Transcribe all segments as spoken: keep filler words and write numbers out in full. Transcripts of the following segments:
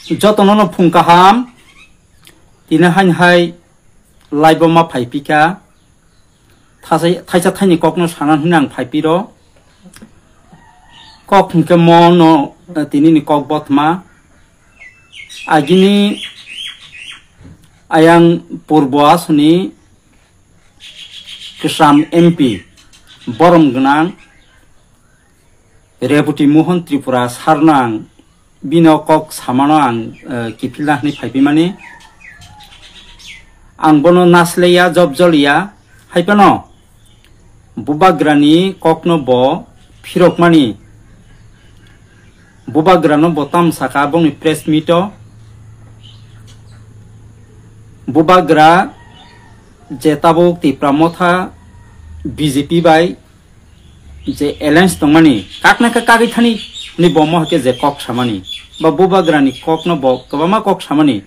Jotono no phung kaham, tini hain hai live o ma phai pika, thaisa-, thaisa thaini kokno sana hwnwi ang phai piro. Kok hwnkhe mo no, eh, tini ni kok bothma. Agini ayang purbo asuni kwsam M P borom gwnang Reboti Mohon Tripura sarno ang bino kok samano ang, eh, kiphilna hwnwi phaiphaimani. Ang bono nasleya, job joliya, hai phano bubagrani kokno bo phirokmani. Bubagrano bo tam saka bongni press meet o. Bubagra je tabuk Tipra Motha B J P bai je alliance tongmani, kakna khe kagwi thani hwnwi bo mohor khe je kok samani, ba bubagrani kokno bo kwbangma kok samani,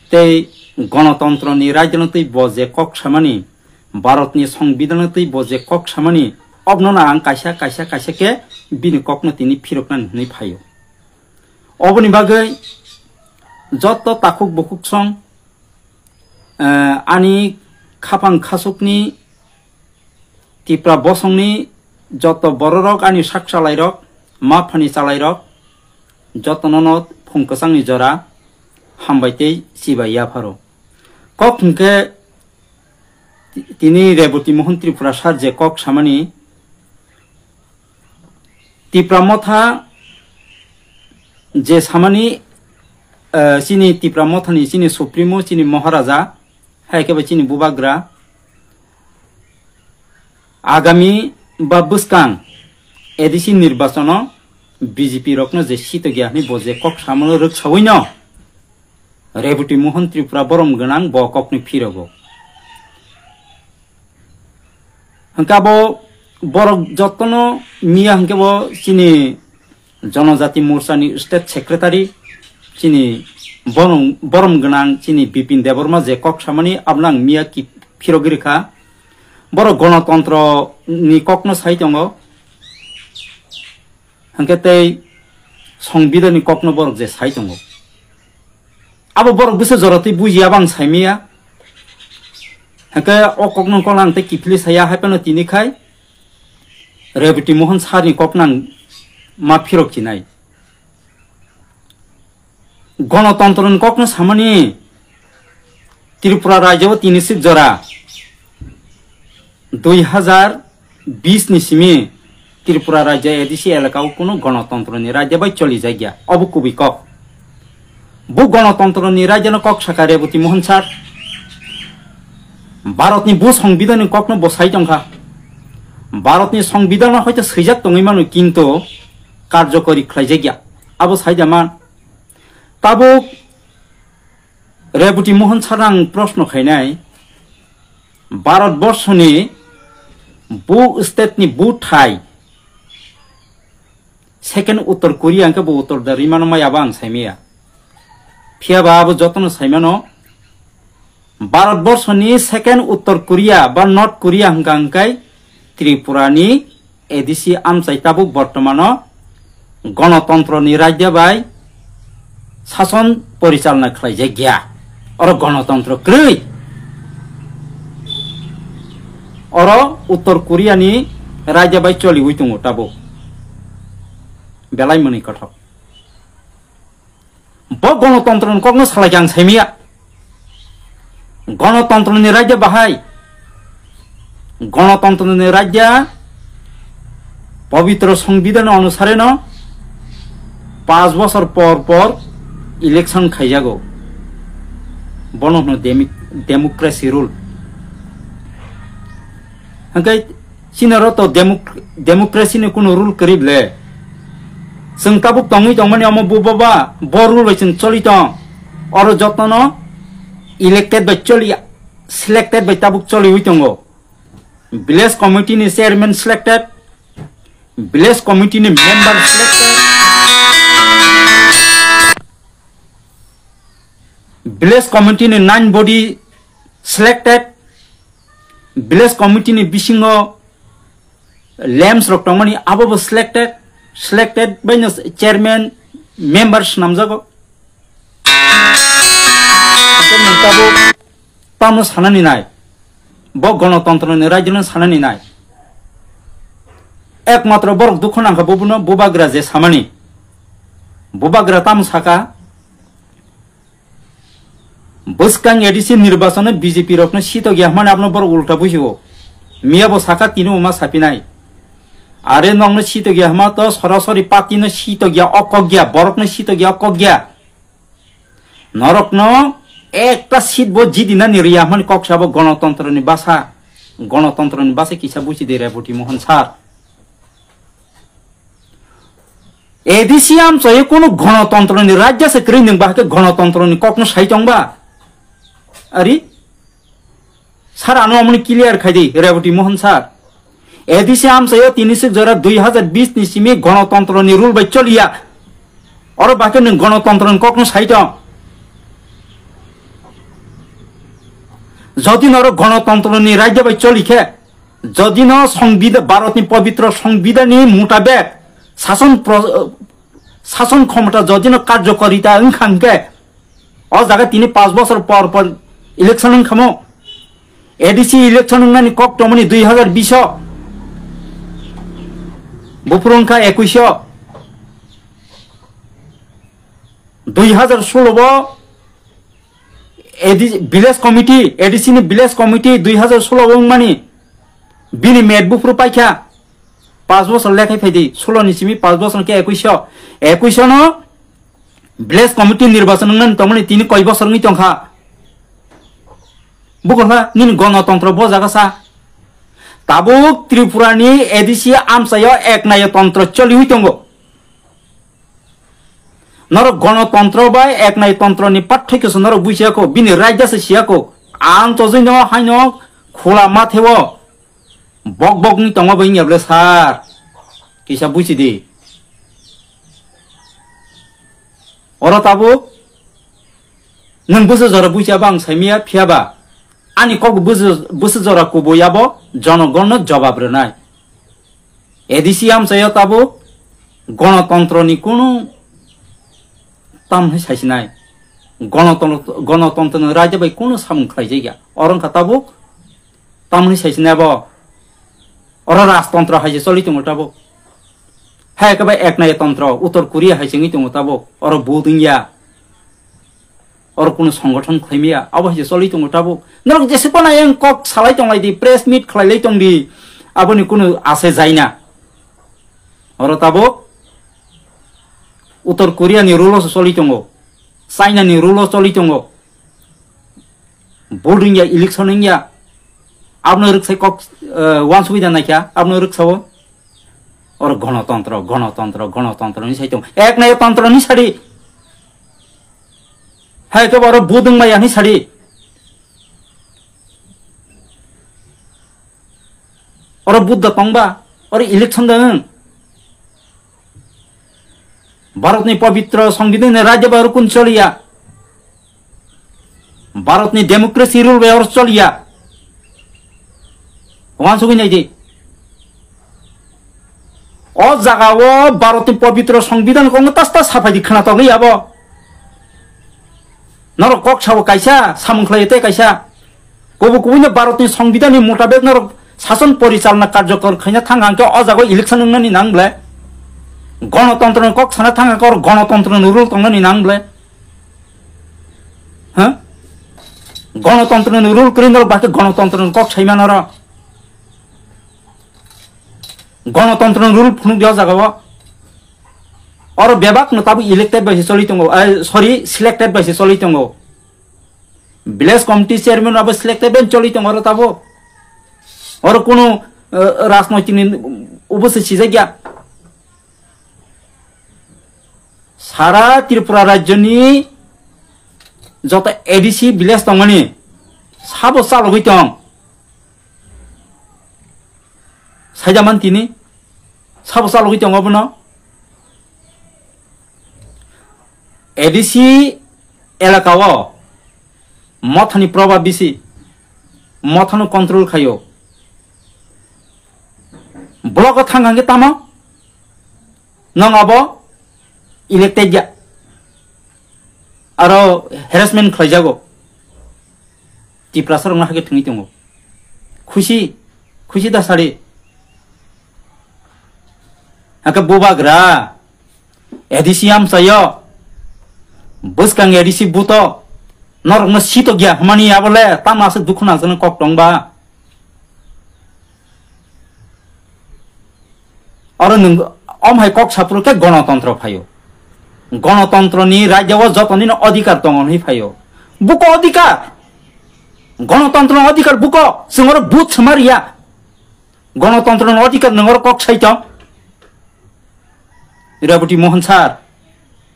tei gonotontroni raidano twi bo je kok samani, Bharatni Songbidanno twi bo je kok samani, obnono ang kaisa, kaisa, kaisa khe bini kokno tini phiroknani hwnwi phaio. Oboni bagwi joto takhuk bukhuk song, eh, ani khapang khasukni Tipra bosongni joto bororok, ani sak chalairok, ma phani chalairok, jotono no phung kwchangni jora hambai tei chibai yapharo. Kok hwnkhe ti-, tini Reboti Mohon Tripura sir je kok samani, Tipra Motha je samani, eh, chini Tipra Mothani chini Supremo, chini Maharaja, hai khe ba chini bubagra, agami ba bwskang A D C nirbachono B J P rokno je sitokya hwnwi bo je kok samano rwksaui no Reboti Mohon Tripura borom gwnang bo kokni phirogo. Hwnkhe abo borok jotono miya hwnkhe bo chini Jonojati Morchani State Secretary, chini borom, borom gwnang chini Bipin Debbarma je kok samani, abono ang miya ki phirogwi rwkha. Borok gonotontro ni kokno sai tongo, hwnkhe tei Songbidanni kokno borok je sai tongo. Abo borok bwsa jora twi bujiya bang saimaya. Hwnkhe o kokno kono ang tei kiphilwi saya, hai phano tini khai Reboti Mohon sir ni kokno ang ma phirok chinai. Gonotontro ni kokno samani Tripura rajyo o tini sik jora dui hazar bis ni simi Tripura rajya A D C elaka o kunu gonotontro ni rajya bai choli jakya. Obo kubui kok. Bu gonotontro ni rajya no kok saka Reboti Mohon sir. Bharat ni bu songbidan ni kok no bo sai tongkha. Bharat ni songbidan no hoito swijak tongwi mano, kintu karjokori khlai jakya. Abo sai da man. Tabuk Reboti Mohon sir ang proshno khainai, Bharat borsho ni bu state ni bu thai second Uttor Korea hwnkhe bo Uttor da rimano maya ba ang saimaya. Phiya ba abo jotono saimano, Bharat borsho ni second Uttor Korea ba North Korea hwnkha hwnkhe Tripura ni A D C amchai tabuk bortomano gonotontro ni rajya bai sason porichalna khlai jakya. Oro gonotontro kwrwi. Oro Uttor Korea ni rajya bai choliwi tongo tabuk. Belai mwnwi kothok. Bo gonotontro ni kokno salai khe ang saimaya. Gonotontro ni rajya bahai, gonotontro ni rajya pobitro songbidan onusare no panch bosor por por election khaijago. Bono hwno demi-, democracy rule. Hwnkhe chini oro to demok-, democracy ni kunu rule kwrwi ble. Chwng tabuk tongwi tongmani omo bo baba, bo rule bai chwng choli tong. Oro jotono elected bai choli, selected bai tabuk choliwi tongo. Village committee ni chairman selected, village committee ni member selected, village committee ni nine body selected, village committee ni bisingo lems rok tongmani abo bo selected, selected bai no chairman, member swnamjago. Tabuk tamo sanani nai. Bo gonotontro ni rajyo no sanani nai. Ekmatro borok dukhu nangkha bo bono bubagra je samani. Bubagra tamo saka, bwskang A D C nirbachon B J P rokno sitok ya hwnmani abono borok ulta bujigo. Miya bo saka tini uma sapinai. Are nokno sitok ya hwnma to sorasori party no sitok ya o kok ya, borokno sitok ya o kok ya. Norokno ekta seat bo jidinani riya hwnmani kok sabo gonotontro ni basa, gonotontro ni basa kisa buji de Reboti Mohon sir. A D C amchaio kunu gonotontro ni rajya se kwrwi nwng bahai khe gonotontro ni kokno sai tong ba? Ari? Sir, ano amoni clear khai di, Reboti Mohon sir. A D C amchaio tini sik jora dui hazar bis ni simi gonotontro ni rule bai choliya. Oro bahai khe nwng gonotontro ni kokno sai tong. Jodi noro gonotontro ni rajya bai choli khe, jodi no songbida-, Bharat ni pobitro songbidhan ni mutabek sason pro-, sason khomota jodi no karjokorita wngkha hwnkhe, o jaga tini panch bosor por por election wngkhamo. A D C election wngnani kok tongmani dui hazar bis o. Buphuru wngkha ekuish o. Dui hazar solo bo A D C, village committee, A D C ni village committee dui hazar solo o wngmani bini met buphuru paikha. Panch bosor lekhai phaidi, solo ni simi panch bosor khe ekuish o. Ekuish o no village committee nirbachon wngnani tongmani tini koi bosor wngwi tongkha. Bukolha nini gonotontro bo jaga sa. Tabuk Tripura ni A D C amchaio eknayotontro choliwi tongo. Norok gonotontro bai eknayotontro ni pathoi khe norok bujiya kho, bini raida se siya kho. Ang chojwi no haino khula matheo bok bok ni tongo bo wngya ble sir. Kisa buji di. Oro tabuk nwng bwswk jora bujiya ba ang saimaya, phiya ba ani kok bwswk, bwswk jora kubui abo jonogonno jobab rwnai. A D C amchaio tabuk gonotontro ni kunu tamhai saisinai. Gonotontro, gonotontro ni raida bai kunu samung khlai jaya. Oro wngkha tabuk tamhai saisinai abo. Oro rajtontro hai se choli tongo tabuk. Hai khe bai eknayotontro, Uttor Korea hai se wngwi tongo tabuk. Oro vote wngya. Oro kunu songothon khlaimaya, abo hai se choli tongo tabuk. Norok jese phano yang kok salai tonglai di, press meet khlailai tong di, aboni kunu ase jaina. Oro tabuk Uttor Korea ni rule o se choli tongo, China ni rule o choli tongo. Vote wngya, election wngya, abono rwksai kok, eh, wansugwi da naikha, abono rwksao. Oro gonotontro, gonotontro, gonotontro ni sai tong. Eknayotontro ni sadi. Hai khe oro vote wngmaya ni sadi. Oro vote da tongba, oro election da wng. Bharat ni pobitro songbidhan ni raida bai oro kun choliya. Bharat ni democracy rule bai oro choliya. Wansugwi nai di. O jaga o Bharat ni pobitro songbidhan kok no tas tas saphai di khna togwi abo. Norok kok sabo kaisa, samung khlai tei kaisa. Kubu kubu no Bharat ni songbidhan ni mutabek norok sason porichalna karjokor khaina thang hangkhe o jaga o election wngnani nang ble. Gonotontro ni kok sana thang hangkhe oro gonotontro ni rule tongnani nang ble. Ha? Gonotontro ni rule kwrwi norok bahai khe gonotontro ni kok saimano oro. Gonotontro ni rule phunuk di o jaga o. Oro bebak no tabuk elected bai se choli tongo, eh, sorry, selected bai se choli tongo. Village committee chairman abo selected bai choli tongo oro tabuk. Oro kunu, eh, rajnoitik ni ubo se sijak ya. Sara Tripura rajyoni joto A D C village tongmani sabo chalogwi tong. Saidaman tini sabo chalogwi tong abono. A D C elaka o mothani probab bisi, mothano control khaio. Block o thang hangkhe tamo? Nwng abo elected ya. Aro harassment khlaijago. Tiprasa rokno hakhe thwngwi tongo. Khusi, khusi da sari. Hakhe bubagra, A D C amchaio, bwskang A D C buto, norokno sito giya hwnmani abole, tamo aswk dukhu nangjaknai kok tongba. Oro nwng om hai kok saphuru khe gonotontro phaio. Gonotontroni rajyo o jotonino adhikar tongo hwnwi phaio. Buko adhikar. Gonotontroni adhikar buko. Chwng oro vote swma riya. Gonotontroni adhikar nwng oro kok sai tong. Iraboti Mohan sir.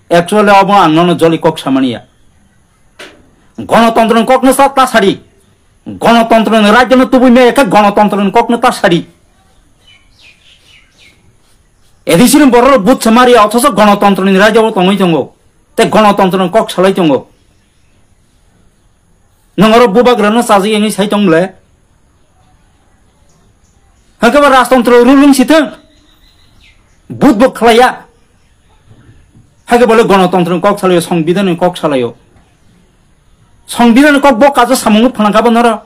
Actually obo ang nono joli kok samani ya. Gonotontroni kokno sa ta sadi. Gonotontroni rajyono tubui me ekha gonotontroni kokno ta sadi. A D C ni borok vote samari othoso gonotontroni rajyo tongwi tongo. Te gonotontroni kok salai tongo. Nwng oro bubagrano chajak wngwi sai tong le. Hakhe bo rajtontro rule wng si thung. Vote bo khlaiya. Hakhe bo le gonotontroni kok salaio, songbidhanni kok salaio. Songbidhanni kok bo kajo samung phwnang kha bo noro.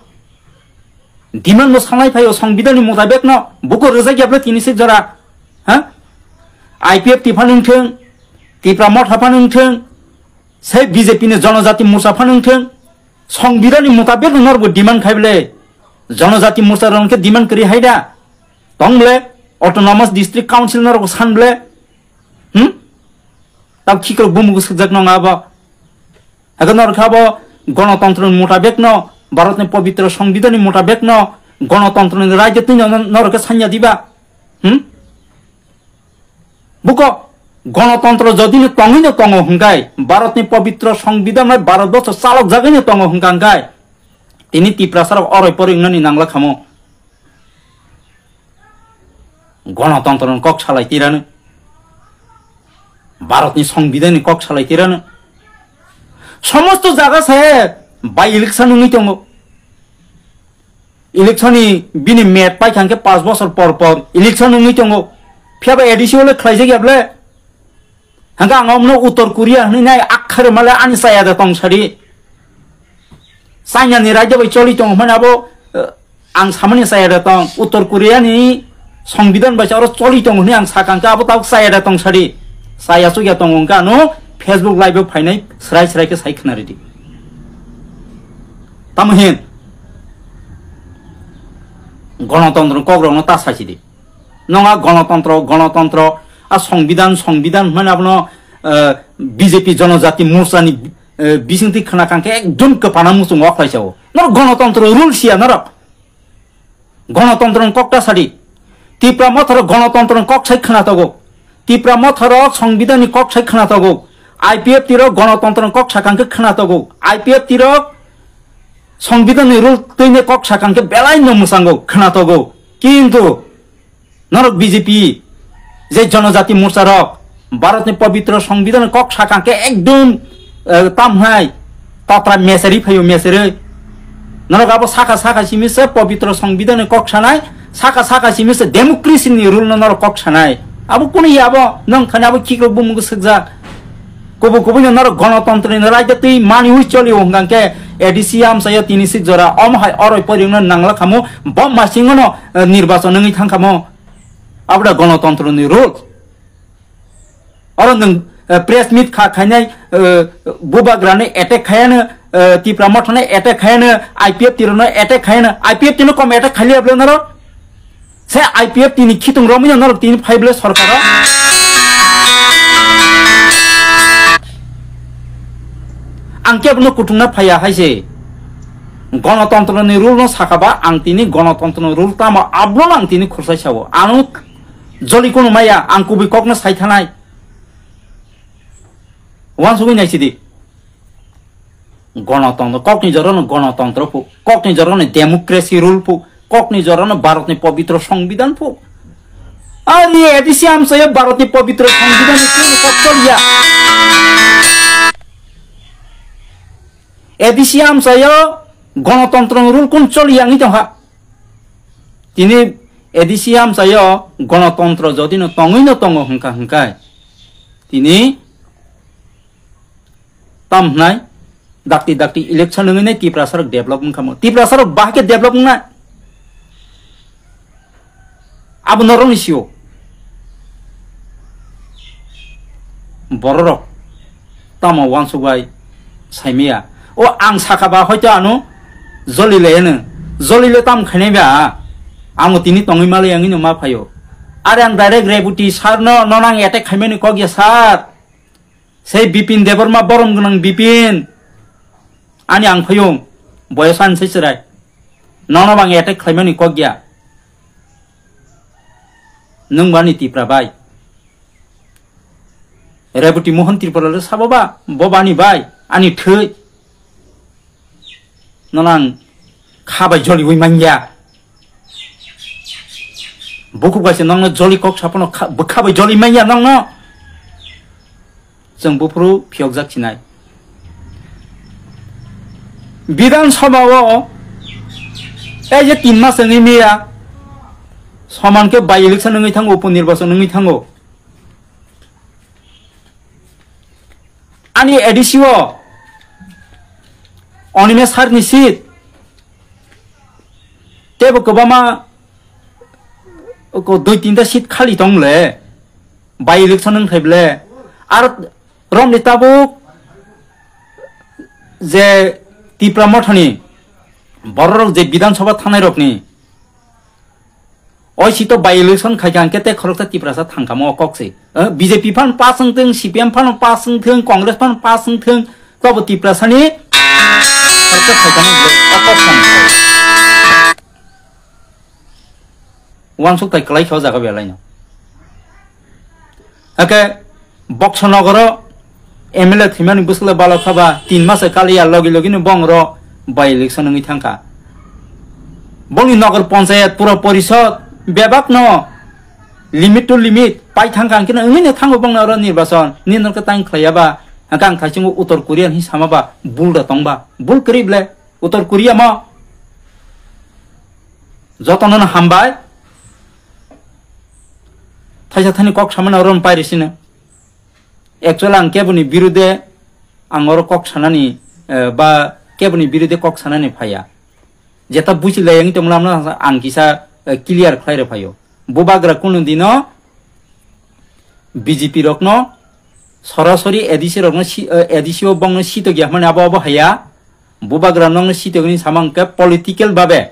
Demand bo sanai phaio songbidhanni mutabek no. Buko rwjak yable tini se jora. Ha? I P F T phano wng thung. Tipra Motha phano wng thung. Sei B J P ni Jonojati Morcha phano wng thung, Songbidhanni mutabek norbo demand khai bole, Jonojati Morcha rok khe demand kwrwi hai da, tong bole, Autonomous District Council norok san bole, hmm? Tab khikrok bumung swkjak nong abo. Hakhe norok khe abo gonotontroni mutabek no, Bharatni pobitro Songbidhanni mutabek no, gonotontroni rajyo twi no norok khe sanya diba, hmm? Buko, gonotontro jodi no tongwi no tongo hwnkhe, Bharatni pobitro Songbidhan bai Bharat borsho chalok jagwi no tongo hwnkha hwnkhe, tini Tiprasa rok oroi poroi wngnani nangla khamo. Gonotontro ni kok salai tirano, Bharatni Songbidhan ni kok salai tirano, somosto jaga se by election wngwi tongo. Election ni bini met pai kha hwnkhe paanch bosor por por election wngwi tongo. Phiya ba A D C o le khlaijak ya bole? Hwnkhe ang omno Uttor Korea hwnwi nai akhar male ani chaya de tong sadi. China ni rajya bai choli tongo hwnmani abo, eh, ang samani chaya de tong. Uttor Korea ni Songbidhan bai oro choli tongo hwnwi ang sakha hwnkhe abo tabuk chaya da tong sadi. Chaya chukya tongo hwnkhe ano Facebook live o phainai srai srai khe sai khna ridi. Tamo hin gonotontro ni kok rokno ta sai sidi. Nong a gonotontro, gonotontro, a songbidhan, songbidhan hwnmani abono, eh, B J P Jonojati Morcha ni, eh, bisingtwi khna kha hwnkhe ekdom kwpana muchungo khlai sao. Norok gonotontro rule siya norok. Gonotontro ni kok ta sadi. Tipra Motha rok gonotontro ni kok sai khna togo. Tipra Motha rok songbidhan ni kok sai khna togo. I P F T rok gonotontro ni kok sakha hwnkhe khna togo. I P F T rok songbidhan ni rule twi ni kok sakha hwnkhe belai no mwchango khna togo. Kintu norok B J P je Jonojati Morcha rok Bharatni pobitro Songbidhan kok sakha hwnkhe ekdom, eh, tamhai tatra mesari phaio mesari. Norok abo sakha sakha simi se pobitro Songbidhan kok sanai, sakha sakha simi se democracy ni rule no norok kok sanai. Abo kunu ya abo nong thani abo khikrok bumung swkjak. Kubui kubui no norok gonotontro ni raida twi mani ui choli o hwnkha hwnkhe A D C amchaio tini sik jora omo hai oroi pori wngna nangla khamu, bo masing no, eh, nirbachon wngwi thang khamu. Abo da gonotontro ni rule. Oro nwng, eh, press meet kha khainai, eh, bubagra ni attack khaiyano, eh, Tipra Motha ni attack khaiyano, I P F T rok no attack khaiyano, I P F T no kom attack khailiya bwle norok. Se I P F T ni khitung romwi no norok tini phai bwle sorkaro. Ang kebo no kutung na phaiya hai se. Gonotontro ni rule no sakha ba ang tini gonotontro ni rule tamo abono ang tini khursai sao. Ang joli kunu maya ang kubui kok no sai thanai. Wansugwi nai sidi. Gonotontro, kokni jorano gonotontro phu, kokni jorano democracy rule phu, kokni jorano Bharatni pobitro songbidhan phu. Ani A D C amchaio Bharatni pobitro songbidhan ni kunu kok choliya. A D C amchaio gonotontro ni rule kun choliya wngwi tongkha. Tini A D C amchaio gonotontro jodi no tongwi no tongo hwnkha hwnkhe tini tam hwnai Dakti dakti election wngwi nai Tiprasa rok develop wngkha mo. Tiprasa rok bahai khe develop wngnai. Abo norokni sio. Bororok tamo uansuk bai saimaya. O ang saka ba hoito ano joli le eno. Joli le tam khainai ba. Amo tini tongwi malai ang ino ma phaio. Are ang direct Rebuti sir no, nono ang attack khaimani kok ya sir. Sei Bipin Debbarma borom gwnang Bipin. Ani ang phaiyung. Boyos ani sai chwrai. Nono bang attack khlaimani kok ya. Nwng bani Tipra bai. Rebuti Mohan Tripura le sabo ba. Bo bani bai. Ani thwi. Nono ang kha bai joliwi manya. Bukhuk bai se nokno joli kok saphano kha, bwkha bai joli manya nokno. Chwng buphuru phiyokjak sinai. Bidhan Sabha o, ei je tin mas wngwi miya, soman khe by election wngwi thango, upo nirbachon wngwi thango. Ani A D C o Onimesh Sir ni seat tebo kwbangma ko dui tinta seat khali tong le, by election wng thai ble. Ar romni tabuk je Tipra Mothani bororok je Bidhan Sabha thangnai rokni, oi sito by election khai kha hwnkhe tei khoroksa Tiprasa thangkamo o kok se. Eh, B J P phan pass wng thung, C P M phan pass wng thung, Congress phan pass wng thung, tobo Tiprasani khoroksa khaikamo o kok samkha. Uansuk tai kwlai kha o jaga belaino. Hake Boksonogoro M L A thwimani bwswkle balok kha ba, tin masa kaliya logi logino bongro by election wngwi thangkha. Bongni nogor ponchayat, pura porishod bebakno limit to limit pai thangkha, hwnkhe wngwino thango bongni oro nirbachon. Nini nokhe tang khlaiya ba, hwnkhe ang thaichungo Uttor Korea hinwi sama ba, bul da tong ba, bul kwrwi ble Uttor Korea mo. Jotono no hambai. Thaisa thani kok samani oro no pairi sino. Actually ang keboni birude ang oro kok sanani, eh, ba keboni birude kok sanani phaiya. Jeta buchi lai ang tonglam no ang kisa, eh, clear khlai rw phaio. Bubagra kunu dino B J P rokno sorasori A D C rokno si-, eh, A D C o bongno sitokya hwnmani abo abo haya. Bubagra nokno sitokni samang khe political babe,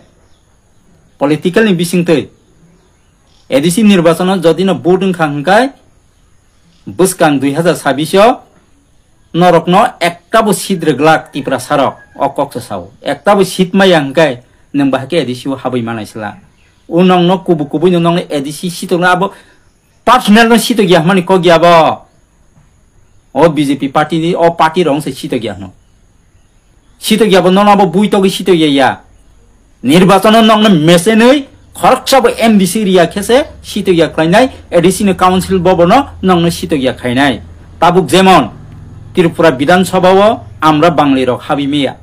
political ni bisingtwi A D C nirbachano jodi no vote wngkha hwnkhe bwskang dui hazar sabbish o norokno ekta bo seat rwglak Tiprasa rok, o kok se sao. Ekta bo seat maya hwnkhe nwng bahai khe A D C o habwi manai sla. O nokno kubu kubui no nokno A D C sitokno abo personal no sitokya hwnmani kok ya bo. O B J P party ni, o party rok se sitokya hwno. Sitokya bo nono abo buitogwi sitokya ya. Nirbachano nokno mesenwi khoroksa bo M D C riya khe se sitokya khlainai, A D C ni council bo bono nokno sitokya khainai. Tabuk jemon Tripura Bidhan Sabha o amra Bangli rok habwi miya.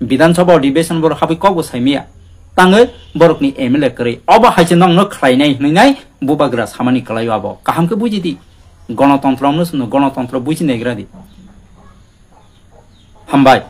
Bidhan Sabha o Adhibeshon borok habwi kok bo sai miya. Tangwi borokni M L A kwrwi. Obo hai se nokno khlainai hwnwi nai Bubagra samani kwlaio abo. Kaham khe buji di. Gonotontro wngno chwngno gonotontro buji naigra di. Hambai.